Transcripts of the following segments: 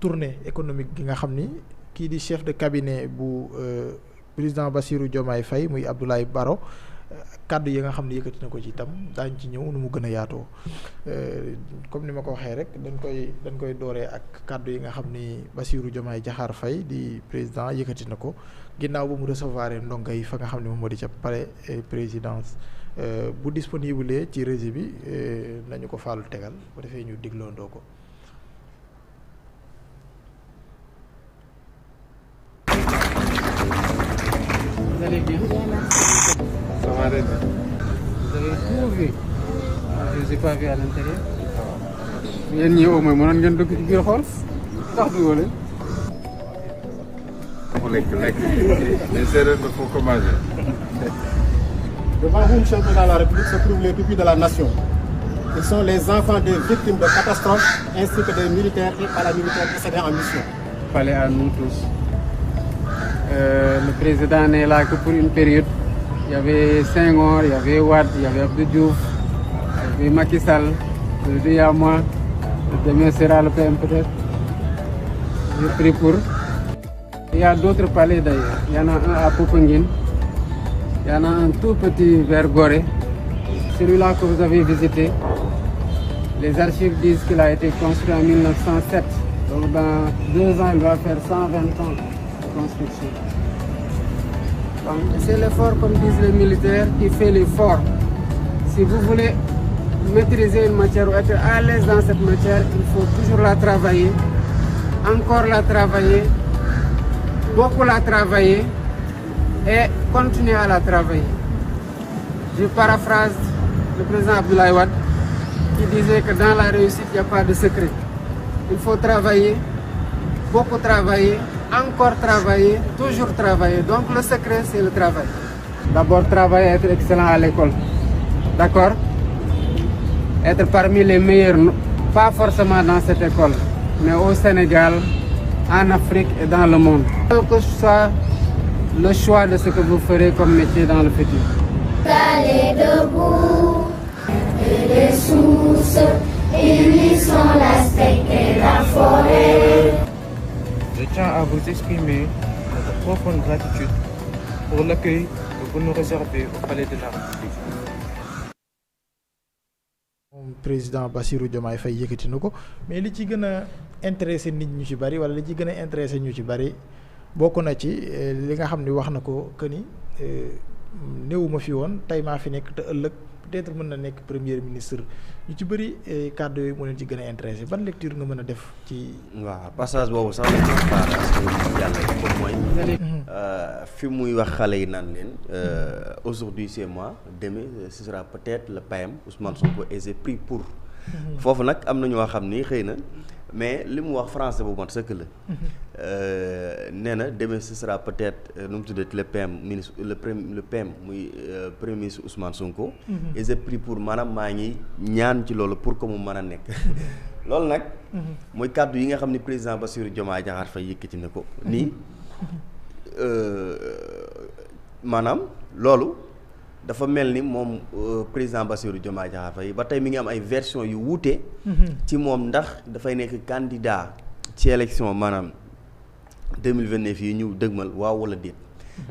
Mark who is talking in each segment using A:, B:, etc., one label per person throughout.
A: tournée économique gi nga xam ni kii di chef de cabinet bu président Bassirou Diomaye Faye muy Abdoulaye Baro kàddu yi nga xam ne yëkkati na ko ci itam daañ ci ñëw nu mu gën a yaatoo comme ni ma ko waxee rek dañ koy dooree ak kàddu yi nga xam ni Bassirou Diomaye Diakhar Faye di président yëkkati na ko ginnaaw bu mu recevoir ndongo yi fa nga xam ne moom moo di ca palais présidence bu disponible ci régie bi nañu ko faalu tegal bu defee ñu digloondoo ko.
B: Vous allez bien? Ça va bien. Vous avez tout vu? Je ne vous ai pas vu à l'intérieur. yéen ñi au moins mënoon ngeen dugg ci biir xool tax duggoo leen.
C: lekk les séeréer ne faut que manger.
D: Devant vous, monsieur le président de la République, se trouvent les pupilles de la nation. Ils sont les enfants des victimes de catastrophes ainsi que des militaires et paramilitaires décédés en mission.
B: Fallait à nous tous. Le président n'est là que pour une période. Il y avait Senghor, il y avait Wade, il y avait Abdou Diouf, il y avait Macky Sall, il y a moi. Demain sera le PM peut-être. J'ai pris pour. Il y a d'autres palais d'ailleurs. Il y en a un à Popenguine. Il y en a un tout petit vers Gorée. Celui-là que vous avez visité. Les archives disent qu'il a été construit en 1907. Donc dans 2 ans, il va faire 120 ans de construction. Donc c'est l'effort, comme disent les militaires, qui fait l'effort. Si vous voulez maîtriser une matière ou être à l'aise dans cette matière, il faut toujours la travailler, encore la travailler, beaucoup la travailler et continuer à la travailler. Je paraphrase le président Abdoulaye Wade qui disait que dans la réussite, il n'y a pas de secret. Il faut travailler, beaucoup travailler, encore travailler, toujours travailler. Donc le secret, c'est le travail. D'abord, travailler, être excellent à l'école. D'accord? Être parmi les meilleurs, pas forcément dans cette école, mais au Sénégal, en Afrique et dans le monde. Quel que soit le choix de ce que vous ferez comme métier dans le futur.
E: Allez debout, et les sources, unissons la steppe et la forêt.
F: Je tiens à vous exprimer notre profonde gratitude pour l'accueil que vous nous réservez au Palais de la République.
A: Président Bassirou Diomaye Faye yëkkati na ko mais li ci gën a intéressé nit ñu ci bari wala li ci gën a intéressé ñu ci bari bokk na ci li nga xam ni wax na ko que ni néewuma fi woon tey maa fi nekk te ëllëg peut-être mën na nekk premier ministre ñu ci bëri kàddu yooyu moo leen ci gën a intéressé ban lecture nga mën a def ci.
G: waaw passage boobu sax lañ ko faral yàlla comme mooy. fi muy wax xale yi naan leen aujourd'hui c'est moi demain ce sera peut-être le PM Ousmane Sonko et j'ai pris pour. foofu nag am na ñoo xam ni xëy na mais li mu wax français bu mat sëkk la. nee na demain ce sera peut-être nu mu tuddati le PM ministre le PM muy premier ministre Ousmane Sonko. et j'ai pris pour maanaam maa ngi ñaan ci loolu pour que mu mën a nekk. loolu nag. mooy kàddu yi nga xam ni président Bassirou Diomaye Diakhar Faye yëkkati na ko nii. maanaam loolu dafa mel ni moom président Bassirou Diomaye Diakhar Faye ba tey mi ngi am ay version yu wuute. ci moom ndax dafay nekk candidat ci élection maanaam 2029 yi ñu dëgmal waaw wala déet.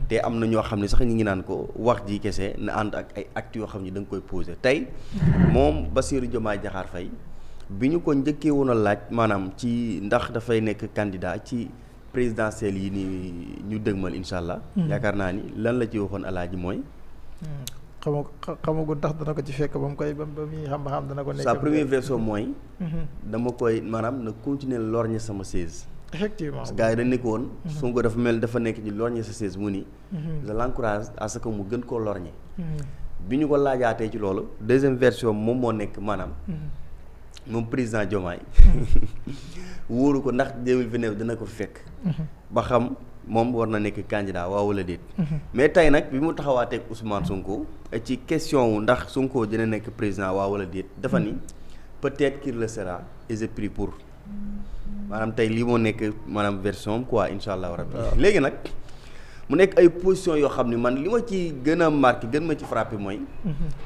G: te am na ñoo xam ne sax ñu ngi naan ko wax ji kese na ànd ak ay actes yoo xam ni da nga koy poser tey moom Bassirou Diomaye Diakhar Faye bi ñu ko njëkkee woon a laaj maanaam ci ndax dafay nekk candidat ci présidentielle yi ni ñu dëgmal incha allah. yaakaar naa ni lan la ci waxoon alaaji mooy.
A: xamagu ndax dana ko ci fekk ba mu koy ba muy xam dana ko nekk.
G: sa première version mooy. dama koy maanaam na continuer lorgner sama chaise.
A: effectivement
G: parce que gars yi dañ nekk woon. Sonko dafa mel dafa nekk ci lorgner sa chaise mu ni. je l'encourage à ce que mu gën koo lorgner. bi ñu ko laajaatee ci loolu deuxième version moom moo nekk maanaam. moom président Diomaye. wóoru ko ndax 2029 dina ko fekk. ba xam moom war na nekk candidat waaw wala déet. mais tey nag bi mu taxawaateeg Ousmane Sonko ci question wu ndax Sonko dina nekk président waaw wala déet dafa ni peut-être qu'il le sera et j'ai pris pour maanaam tey lii moo nekk maanaam version quoi incha allah rabbi léegi nag mu nekk ay position yoo xam ni man li ma ci gën a marqué gën ma ci frappé mooy.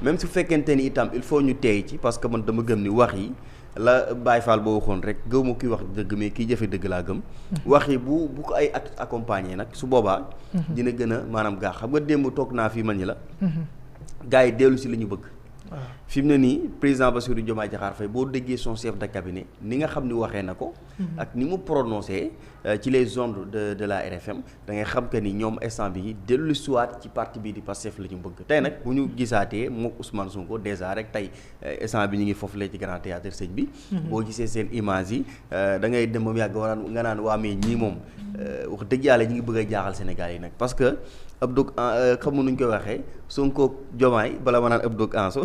G: même su fekkente ni itam il faut ñu teey ci parce que man dama gëm ni wax yi la Baye Fall boo waxoon rek gëw ma kuy wax dëgg mais kiy jëfe dëgg laa gëm. wax yi bu ko ay accompagner nag su boobaa. dina gën a maanaam gaa xam nga démb toog naa fii man ñi la. gars yi dellu si li ñu bëgg. fi mu ne nii président Bassirou Diomaye Diakhar Faye boo déggee son chef de cabinet ni nga xam ni waxee na ko. ak ni mu prononcé ci les ondes de la RFM da ngay xam que ni ñoom instant bi dellu siwaat ci parti bii di Pastef la ñu bëgg tey nag bu ñu gisaatee mook Ousmane Sonko déjà rek tey instant bi ñu ngi foofu la ci Grand Théâtre sëñ bi. boo gisee seen image yi da ngay dem ba mu yàgg nga naan waa mais ñii moom wax dëgg yàlla ñu ngi bëgg a jaaxal Sénégal yi nag parce que. ab dog xamu nuñ koy waxee Sonko Diomaye bala ma naan ab dog Anso.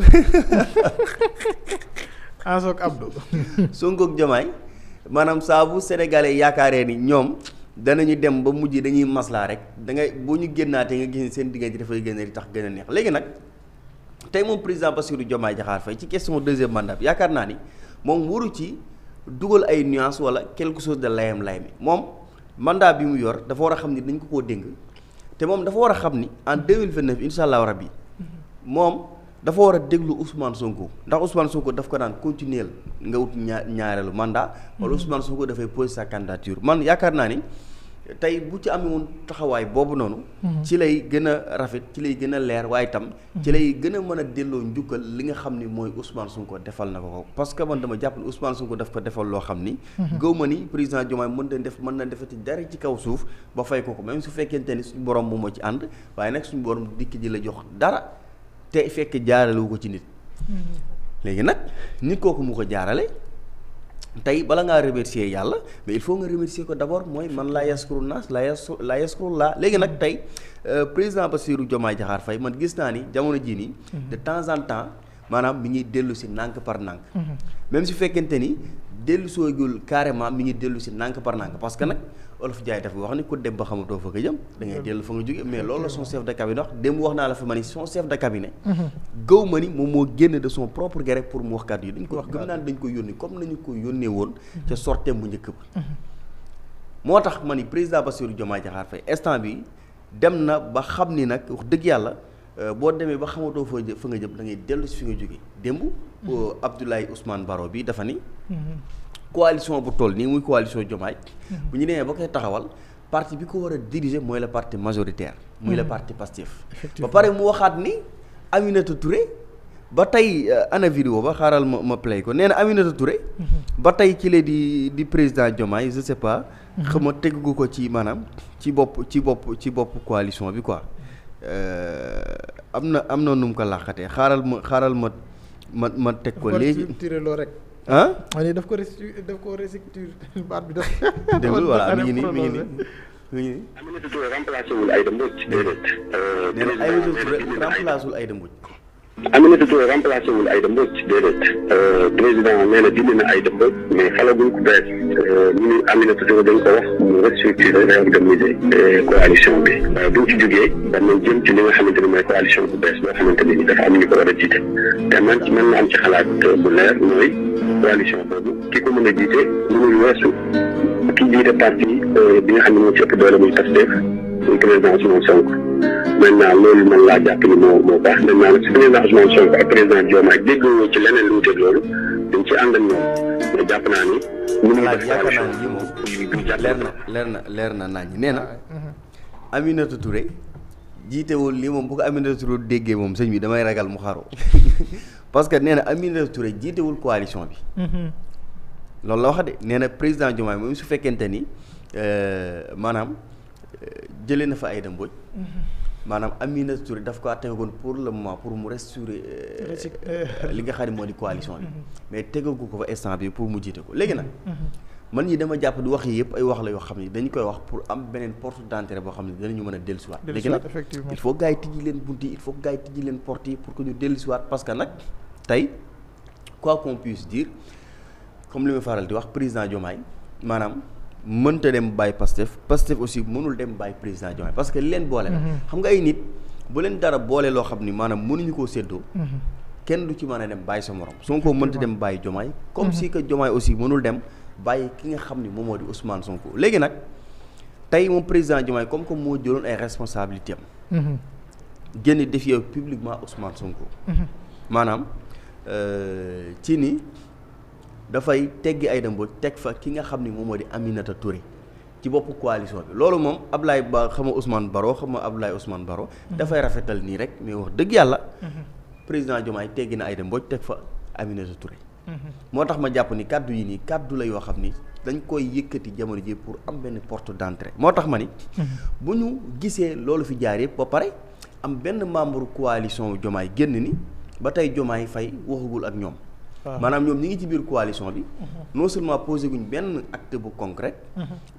A: Anso ak Abdou.
G: Sonko Diomaye maanaam saa bu sénégalais yaakaaree ni ñoom danañu dem ba mujj dañuy maslaa rek da ngay boo ñu génnaatee nga gis ni seen diggante dafay gën a di tax gën a neex léegi nag tey moom président Bassirou Diomaye Diakhar Faye ci question deuxième mandat bi yaakaar naa ni moom waru ci dugal ay nuances wala quelque chose de layam-layami moom mandat bi mu yor dafa war a xam ni dañ ko koo dénk. te moom dafa war a xam ni en 2029 incha allahu rabbi moom dafa war a déglu Ousmane Sonko ndax Ousmane Sonko daf ko daan continuer nga wut ñaareelu mandat wala Ousmane Sonko dafay poser sa candidature man yaakaar naa ni tey bu ci amee woon taxawaay boobu noonu. ci lay gën a rafet ci lay gën a leer waaye itam. ci lay gën a mën a delloo njukkal li nga xam ni mooy Ousmane Sonko defal na ko parce que man dama jàpp ni Ousmane Sonko daf ko defal loo xam ni. gëw ma ni président Diomaye mën na defati dara ci kaw suuf ba fay ko même su fekkente ni suñu borom moom moo ci ànd waaye nag suñu borom dikk ji la jox dara te fekk jaarale wu ko ci nit. léegi nag nit kooku mu ko jaarale. tey bala ngaa remercier yàlla mais il faut nga remercier ko d'abord mooy man laa yaskuru naas laa yaskuru laa léegi nag tey président Bassirou Diomaye Diakhar Faye man gis naa ni jamono jii nii de temps en temps maanaam mi ngi dellu si nànk par nànk même su fekkente ni dellu soogul carrément mi ngi dellu si nànk par nànk parce que nag Olof Jaay dafa wax ni ku dem ba xamatoo fa nga jëm da ngay dellu fa nga jóge mais loolu la son chef de cabinet wax démb wax naa la fa ma ni son chef de cabinet gëw ma ni moom moo génn de son propre gré pour mu wax kàddu yi dañ ko gëm naan dañ ko yónni comme nañu ko yónnee woon ca sorteem bu njëkk ba moo tax ma ni président Bassirou Diomaye Diakhar Faye instant bi dem na ba xam ni nag wax dëgg yàlla boo demee ba xamatoo fa nga jëm da ngay dellu si fi nga jóge démb Abdoulaye Ousmane Baro bi dafa ni coalition bu toll nii muy coalition Diomaye bu ñu demee ba koy taxawal parti bi ko war a diriger mooy le parti majoritaire muy le parti Pastef ba pare mu waxaat ni Aminata Touré ba tey ana vidéo ba xaaral ma play ko nee na Aminata Touré ba tey ci la di président Diomaye je sais pas xam nga teggu ko ci maanaam ci bopp coalition bi quoi am na nu mu ko làqatee xaaral ma teg ko léegi ah
A: ni daf ko restructure baat bi daf
G: déglu voilà mi ngi nii
H: Aminata Touré remplacé wul Aïda Mbodj déedéet
G: nee na Aminata Touré remplacé wul Aïda Mbodj
H: Aminata Touré remplacé wul Aïda Mbodj déedéet président nee na dindi na Aïda Mbodj mais xalaguñ ko bees ñu ni Aminata Touré dañ ko wax mu restructurer réorganiser coalition bi buñ ci jógee danañ jëm ci li nga xamante ni mooy coalition bu bees boo xamante ni dafa am ñu ko war a jiite te man na am ci xalaat bu leer mooy coalition boobu ki ko mën a jiite mënul weesu ki jiite parti bi nga xam ne moo ci ëpp doole muy Pastef muy président Ousmane Sonko maintenant loolu man laa jàpp ni moo baax maintenant nag si président Ousmane Sonko ak président Diomaye déggoo ci leneen lu wuteeg loolu dañ ci ànd ak ñoom mais jàpp naa ni mënul def coalition
G: leer na nañ nee na Aminata Touré jiitewul lii moom bu ko Aminata Touré déggee moom sëñ bi damay ragal mu xaru parce que nee na Aminata Touré jiitewul coalition bi loolu la wax de nee na président Diomaye moom su fekkente ni maanaam jëlee na fa Aïda Mbodj maanaam Aminata Touré daf ko tegoon pour le moment pour mu restaurer li nga xam ne moo di coalition bi mais tegagu ko fa instant bi pour mu jiite ko léegi nag man ñi dama jàpp di wax yi yëpp ay wax la yoo xam ne dañu koy wax pour am beneen porte d'entrée boo xam ne danañu mën a dellusiwaat léegi nag il faut gars yi tijji leen bunt yi il faut gars yi tijji leen porte yi pour que ñu dellusiwaat parce que nag tey quoi qu'on puisse dire comme li ma faral di wax président Diomaye maanaam mënta dem bàyyi Pastef aussi mënul dem bàyyi président Diomaye parce que li leen boole la xam nga ay nit bu leen dara boole loo xam ni maanaam mënuñu koo séddoo kenn du ci mën a dem bàyyi sa morom Sonko mënta dem bàyyi Diomaye comme si que Diomaye aussi mënul dem bàyyi ki nga xam ni moom moo di Ousmane Sonko léegi nag tey moom président Diomaye comme que moo jëloon ay responsabilités am génn défier publiquement Ousmane Sonko maanaam ci ni dafay teggi Aïda Mbodj teg fa ki nga xam ni moom moo di Aminata Touré ci boppu coalition bi loolu moom Ablaye Ba xam nga Ousmane Baro xam nga Ablaye Ousmane Baro dafay rafetal nii rek mais wax dëgg yàlla président Diomaye teggi na Aïda Mbodj teg fa Aminata Touré moo tax ma jàpp ni kàddu yi nii kàddu la yoo xam ni dañ koy yëkkati jamono ji pour am benn porte d'entrée moo tax ma ni bu ñu gisee loolu fi jaar yëpp ba pare am benn membre coalition Diomaye génn ni ba tey Diomaye Faye waxagul ak ñoom maanaam ñoom ñi ngi ci biir coalition bi non seulement posé guñ benn acte bu concret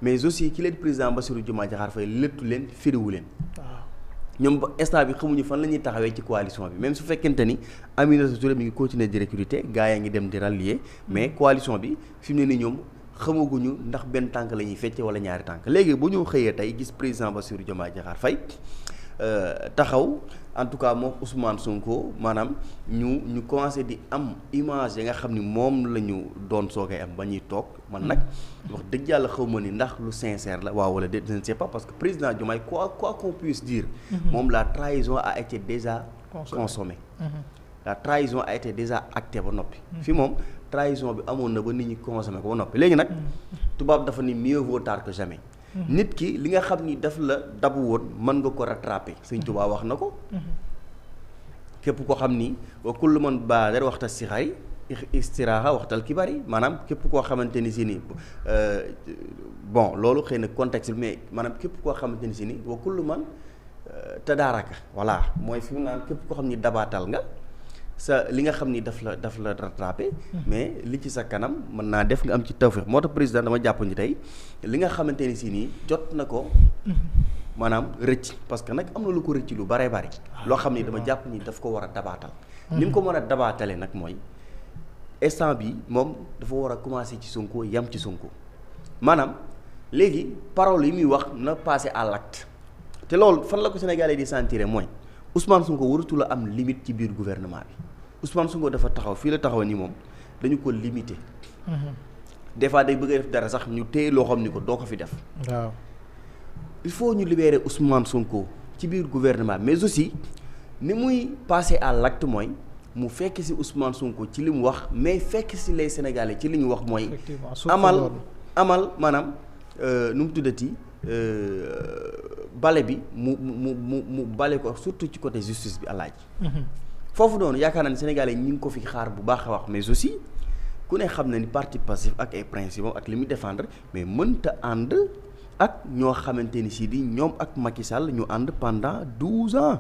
G: mais aussi ki leen président Bassirou Diomaye Diakhar Faye léttu leen firiwu leen ñoom ba instant bi xamuñu fan la ñuy taxawee ci coalition bi même su fekkente ni Aminata Touré mi ngi continuer di recruter gars yaa ngi dem di rallier mais coalition bi fi mu ne ni ñoom xamaguñu ndax benn tànk la ñuy fecce wala ñaari tànk léegi bu ñu xëyee tey gis président Bassirou Diomaye Diakhar Faye taxaw en tout cas moom Ousmane Sonko maanaam ñu commencé di am image yi nga xam ni moom la ñu doon soogay am ba ñuy toog man nag wax dëgg yàlla xaw ma ni ndax lu sincère la waaw wala déet je ne sais pas parce que président Diomaye quoi qu'on puisse dire moom la trahison a été déjà consommée la trahison a été déjà actée ba noppi fi moom trahison bi amoon na ba nit ñi consommé ko ba noppi léegi nag tubaab dafa ni mieux vaut tard que jamais nit ki li nga xam ni daf la dabu woon mën nga ko rattraper Sëñ Tuubaa wax na ko képp ko xam ni wa kullu man baadar waxta si xari istiraaxa waxtal ki bari maanaam képp koo xamante ni si ni bon loolu xëy na contexte bi mais maanaam képp koo xamante ni si ni wa kullu man tadaaraka voilà mooy fi mu naan képp koo xam ni dabaatal nga sa li nga xam ni daf la rattrapé mais li ci sa kanam mën naa def nga am ci tawfeex moo tax président dama jàpp ni tey li nga xamante ni si nii jot na ko maanaam rëcc parce que nag am na lu ko rëcc lu bare bari loo xam ni dama jàpp ni daf ko war a dabaatal ni mu ko mën a dabaatale nag mooy instant bi moom dafa war a commencer ci Sonko yam ci Sonko maanaam léegi parole yi muy wax na passer à l'acte te loolu fan la ko Sénégalais di sentir mooy Ousmane Sonko waratu la am limite ci biir gouvernement bi Ousmane Sonko dafa taxaw fii la taxaw ni moom dañu ko limité des fois day bëgg a def dara sax ñu téye loo xam ni ko doo ko fi def waaw il faut ñu libérer Ousmane Sonko ci biir gouvernement mais aussi ni muy passer à l'acte mooy mu fekk ci Ousmane Sonko ci li mu wax mais fekk ci les Sénégalais ci li ñu wax mooy amal maanaam nu mu tuddati bale bi mu bale ko surtout ci côté justice bi alaaji foofu noonu yaakaar naa ne Sénégalais ñi ngi ko fi xaar bu baax a wax mais aussi ku ne xam na ni parti Pastef ak ay principes ak li muy défendre mais mënta ànd ak ñoo xamante ni si di ñoom ak Macky Sall ñu ànd pendant 12 ans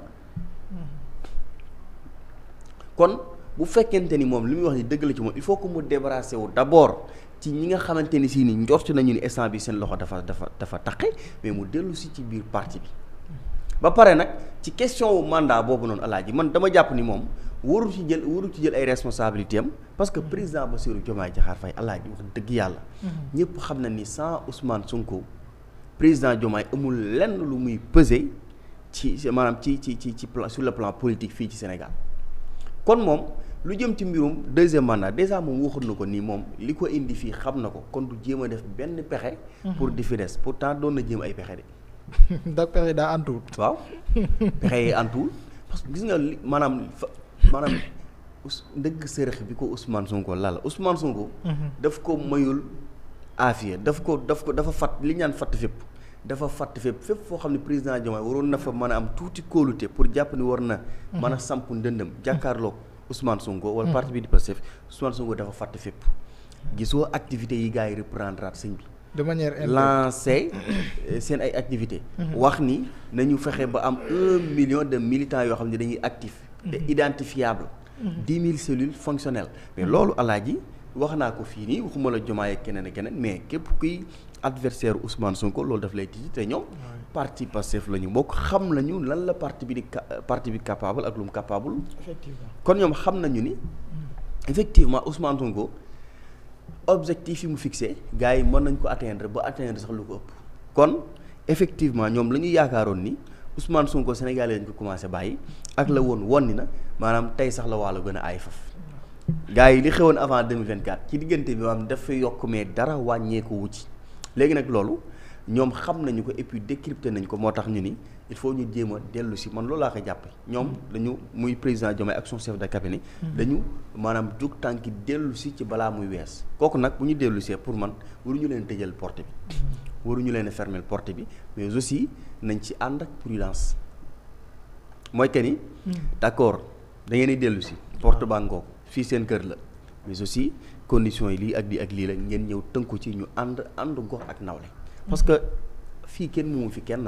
G: kon bu fekkente ni moom li muy wax ni dëgg la ci moom il faut que mu débarrasser wu d'abord ci ñi nga xamante ni si ni njort nañu ni instant bi seen loxo dafa taqe mais mu dellu si ci biir parti bi ba pare nag ci question wu mandat boobu noonu alaaji man dama jàpp ni moom waru ci jël ay responsabilités am parce que président Bassirou Diomaye Diakhar Faye alaaji wax dëgg yàlla ñëpp xam na ni sans Ousmane Sonko président Diomaye amul lenn lu muy peser ci maanaam ci plan sur le plan politique fii ci Sénégal kon moom lu jëm ci mbirum deuxième mandat déjà moom waxoon na ko nii moom li ko indi fii xam na ko kon du jéem a def benn pexe pour di fi des pourtant doon na jéem ay pexe de
A: ndax pexe daa antuwul
G: waaw pexe yi antuwul parce que gis nga maanaam ndëgg sërëx bi ko Ousmane Sonko lala Ousmane Sonko daf ko mayul aafiya dafa fat li ñaan fatt fépp dafa fàtt fépp foo xam ne président Diomaye waroon na fa mën a am tuuti kóolute pour jàpp ni war na mën a samp ndëndëm jàkkaarloog Ousmane Sonko wala parti bi di Pastef Ousmane Sonko dafa fàtt fépp gisoo activités yi gars yi reprendre at sëñ bi
A: de manière
G: lancé seen ay activités wax ni nañu fexe ba am 1 million de militants yoo xam ne dañuy actif te identifiable 10 000 cellules fonctionnelles mais loolu alaaji wax naa ko fii nii waxuma la Diomaye ak keneen ak keneen mais képp kuy adversaire Ousmane Sonko loolu daf lay tiiti te ñoom parti Pastef la ñu bokk xam nañu lan la parti bi capable ak lu mu capable
A: effectivement
G: kon ñoom xam nañu ni effectivement Ousmane Sonko objectif yi mu fixé gars yi mën nañ ko atteindre ba atteindre sax lu ko ëpp kon effectivement ñoom la ñu yaakaaroon ni Ousmane Sonko Sénégalais lañ ko commencé bàyyi ak la woon ni na maanaam tey sax la waalo gën a aay faf gars yi li xewoon avant 2024 ci diggante bi maanaam dafa yokk mais dara wàññeeku wu ci léegi nag loolu ñoom xam nañu ko et puis décrypté nañ ko moo tax ñu ni il faut ñu jéem a dellu si man loolu laa ko jàppe ñoom dañu muy président Diomaye ak son chef de cabinet dañu maanaam jóg tànki dellu si ci balaa muy wees kooku nag bu ñu dellu see pour man waruñu leen tëjal porte bi waruñu leen fermer porte bi mais aussi nañ ci ànd ak prudence mooy que ni d'accord da ngeen di dellu si porte baa ngoog fii seen kër la mais aussi conditions yi lii ak lii la ngeen ñëw tënku ci ñu ànd gox ak nawle parce que fii kenn moomu fi kenn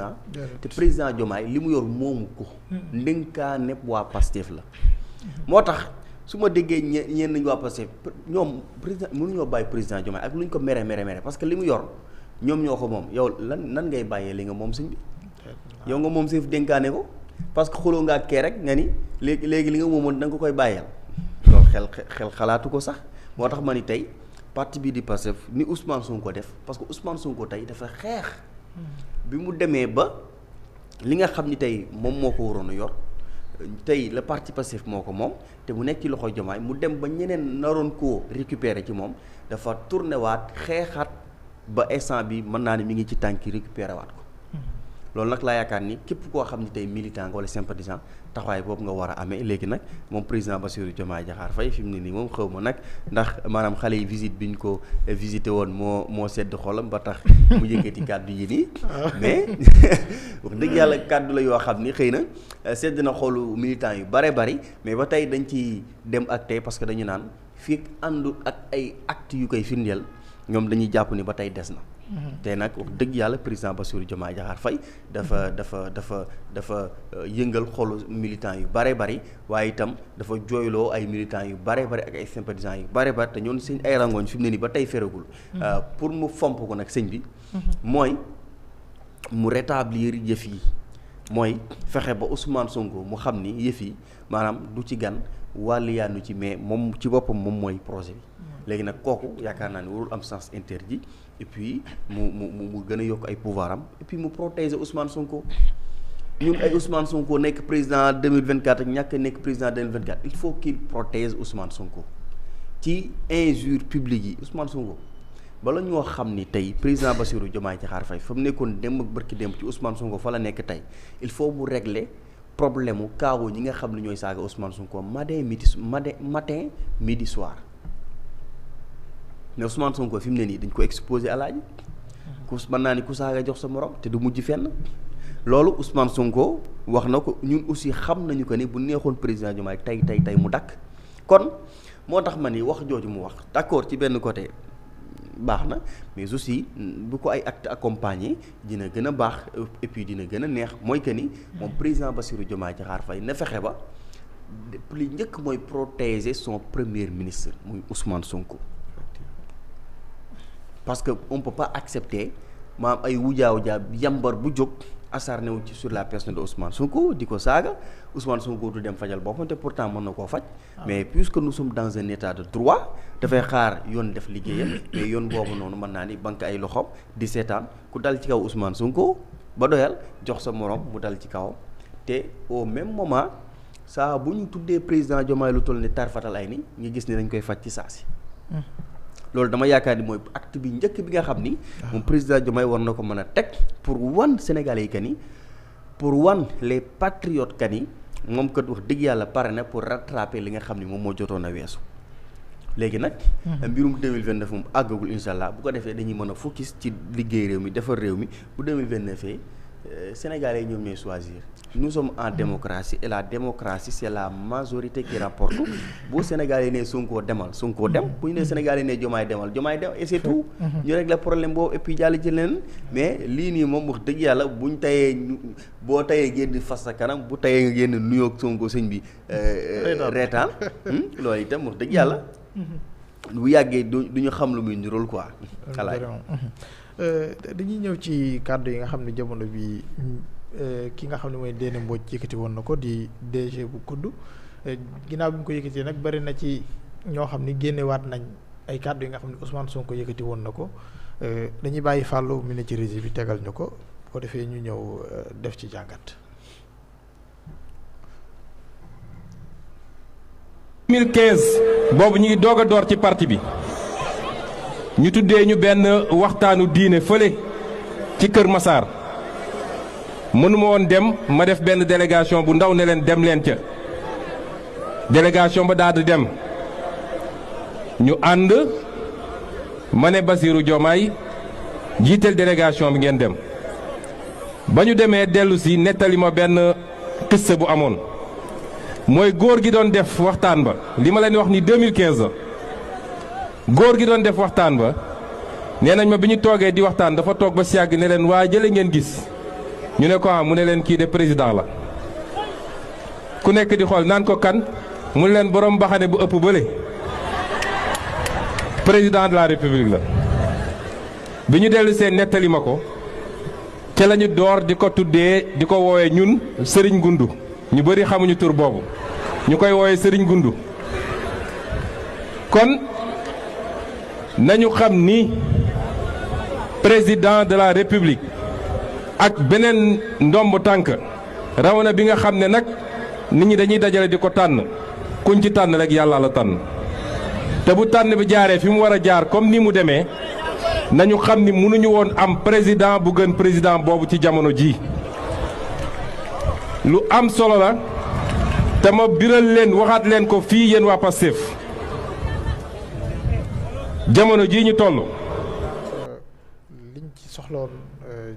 G: te président Diomaye li mu yor moomu ko ndénkaa nepp waa Pastef la moo tax su ma déggee ñeen nañu waa Pastef ñoom président mënuñoo bàyyi président Diomaye ak lu ñu ko mere parce que li mu yor ñoom ñoo ko moom yow nan ngay bàyyee li nga moom sëñ bi yow nga moom sëñ dénkaane ko parce que xuloo nga ak kee rek nga ni léegi li nga moomoon da nga ko koy bàyyeel loolu xel xalaatu ko sax moo tax ma ni tey parti bii di Pastef ni Ousmane Sonko def parce que Ousmane Sonko tey dafa xeex bi mu demee ba li nga xam ni tey moom moo ko waroon a yor tey le parti Pastef moo ko moom te mu nekk ci loxo Diomaye mu dem ba ñeneen naroon koo récupérer ci moom dafa tourné waat xeexaat ba instant bi mën naa ne mi ngi ci tànki récupérer waat ko loolu nag laa yaakaar ni képp koo xam ni tey militant nga wala sympathisant taxawaay boobu nga war a amee léegi nag moom président Bassirou Diomaye Diakhar Faye fi mu ne nii moom xaw ma nag ndax maanaam xale yi visite bi ñu ko visité woon moo sedd xolam ba tax mu yëkkati kàddu yi nii mais wax dëgg yàlla kàddu la yoo xam ni xëy na sedd na xolu militant yu bare bari mais ba tey dañ ci dem ak tey parce que dañu naan fii àndul ak ay actes yu koy firndeel ñoom dañuy jàpp ni ba tey des na te nag wax dëgg yàlla président Bassirou Diomaye Diakhar Faye dafa yëngal xolu militants yu bare bari waaye itam dafa jooyloo ay militants yu bare bari ak ay sympathisants yu bare bari te ñoon seen ay rangooñ fi mu ne nii ba tey feragul pour mu fomp ko nag sëñ bi mooy mu rétablir yëf yi mooy fexe ba Ousmane Sonko mu xam ni yëf yi maanaam du ci gan wàlliyaanu ci mais moom ci boppam moom mooy projet bi léegi nag kooku yaakaar naa ne warul am sens interdit et puis mu gën a yokk ay pouvoir am et puis mu protéger Ousmane Sonko ñun ay Ousmane Sonko nekk président 2024 ak ñàkk nekk président 2024 il faut qu'il protège Ousmane Sonko ci injure publique yi Ousmane Sonko bala ñoo xam ni tey président Bassirou Diomaye Diakhar Faye fa mu nekkoon dem ak barki dem ci Ousmane Sonko fa la nekk tey il faut mu régler problème mu kaawu ñi nga xam ne ñooy saaga Ousmane Sonko matin midi soir mais Ousmane Sonko fi mu ne nii dañ ko exposé alaaji ku mën naa ni ku saaga jox sa morom te du mujj fenn loolu Ousmane Sonko wax na ko ñun aussi xam nañu ko ni bu neexoon président Diomaye tey mu dakk kon moo tax ma ni wax jooju mu wax d'accord ci benn côté baax na mais aussi bu ko ay acte accompagné dina gën a baax et puis dina gën a neex mooy que ni moom président Bassirou Diomaye Diakhar Faye na fexe ba li njëkk mooy protéger son premier ministre muy Ousmane Sonko parce que on peut pas accepter maam ay wujaaw yambar bu jóg acharné wu ci sur la personne de Ousmane Sonko di ko saaga Ousmane Sonko du dem fajal boppam te pourtant mën na koo faj mais puisque nous sommes dans un état de droit dafay xaar yoon def liggéeyam mais yoon boobu noonu mën naa ni banque ay loxoom di seetaan ku dal ci kaw Ousmane Sonko ba doyal jox sa morom mu dal ci kawam te au même moment saa bu ñu tuddee président Diomaye lu toll ni tarfatal ay ni ñu gis ni dañ koy faj ci saa si loolu dama yaakaar ni mooy acte bi njëkk bi nga xam ni moom président Diomaye war na ko mën a teg pour wan Sénégalais yi que ni pour wan les patriotes que ni moom kat wax dëgg yàlla pare na pour rattraper li nga xam ni moom moo jotoon a weesu léegi nag mbirum 2029 moom àggagul incha allah bu ko defee dañuy mën a focus ci liggéey réew mi defar réew mi bu 2029 Sénégalais yi ñoom ñooy choisir nous sommes en démocratie et la démocratie c'est la majorité qui remporte bu Sénégalais yi ne Sonko demal Sonko dem bu ñu ne Sénégalais yi ne Diomaye demal Diomaye dem et c'est tout ñu régler problème boobu et puis jàll ci leneen mais lii nii moom wax dëgg yàlla buñ tayee boo tayee génn fas sa kanam bu tayee nga génn nuyoog Sonko sëñ bi reetaan loolu itam wax dëgg yàlla bu yàggee du ñu xam lu muy nirool quoi xalaat
A: dañuy ñëw ci kàddu yi nga xam ne jamono bi ki nga xam ne mooy Déné Mbodj yëkkati woon na ko di DG bu kudd ginnaaw bi mu ko yëkkatee nag bari na ci ñoo xam ni génnewaat nañ ay kàddu yi nga xam ne Ousmane Sonko yëkkati woon na ko dañuy bàyyi Fallou mi ne ci régie bi tegal ñu ko boo defee ñu ñëw def ci jàngat.
I: 2015 boobu ñu ngi doog a door ci parti bi ñu tuddee ñu benn waxtaanu diine fële ci Kër Massar mënuma woon dem ma def benn délégation bu ndaw ne leen dem leen ca délégation ba daal di dem ñu ànd ma ne Bassirou Diomaye jiiteel délégation bi ngeen dem ba ñu demee dellu si nettali ma benn xissa bu amoon mooy góor gi doon def waxtaan ba li ma leen wax ni 2015 la góor gi doon def waxtaan ba nee nañ ma bi ñu toogee di waxtaan dafa toog ba si yàgg ne leen waa jële ngeen gis ñu ne ko mu ne leen kii de président la ku nekk di xool naan ko kan mu ne leen borom baxane bu ëpp bële président de la république la bi ñu dellu seen nettali ma ko ca la ñu door di ko tuddee di ko woowee ñun Serigne Gundu ñu bëri xamuñu tur boobu ñu koy woowee Serigne Gundu kon nañu xam ni président de la république ak beneen ndomb tànk rawana bi nga xam ne nag nit ñi dañuy dajale di ko tànn kuñ ci tànn rek yàlla la tànn te bu tànn bi jaaree fi mu war a jaar comme ni mu demee nañu xam ni mënuñu woon am président bu gën président boobu ci jamono ji lu am solo la te ma biral leen waxaat leen ko fii yéen waa Pastef jamono jii ñu toll.
A: liñ ci soxloon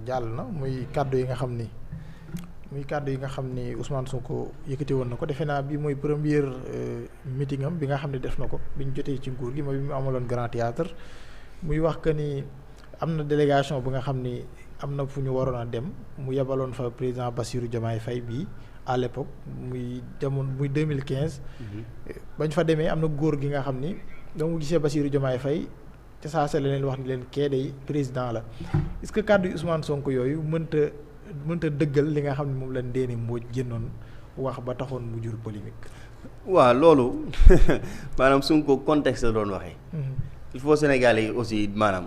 A: jàll na muy kàddu yi nga xam ni Ousmane Sonko yëkkati woon na ko defe naa bi mooy première meeting am bi nga xam ne def na ko bi ñu jotee ci nguur gi mooy bi mu amaloon Grand Théâtre muy wax que ni am na délégation bu nga xam ni am na fu ñu waroon a dem mu yebaloon fa président Bassirou Diomaye Faye bii à l'époque muy 2015. bañ fa demee am na góor gi nga xam ni doo mu gisee Bassirou Diomaye Faye te saa sa leen wax ni leen kee day président la est-ce que kàddu yi Ousmane Sonko yooyu mënta dëggal li nga xam ne moom la Ndéné Mbodj génnoon wax ba taxoon mu jur polémique.
G: waaw loolu maanaam Sonko contexte la doon waxee. il faut Sénégalais yi aussi maanaam.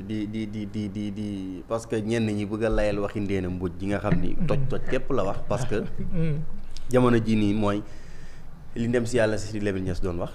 G: di parce que ñenn ñi bëgg a layal waxi Ndéné Mbodj ji nga xam ni. toj képp la wax parce que. jamono ji nii mooy li ndem si yàlla si Lamine Niass doon wax.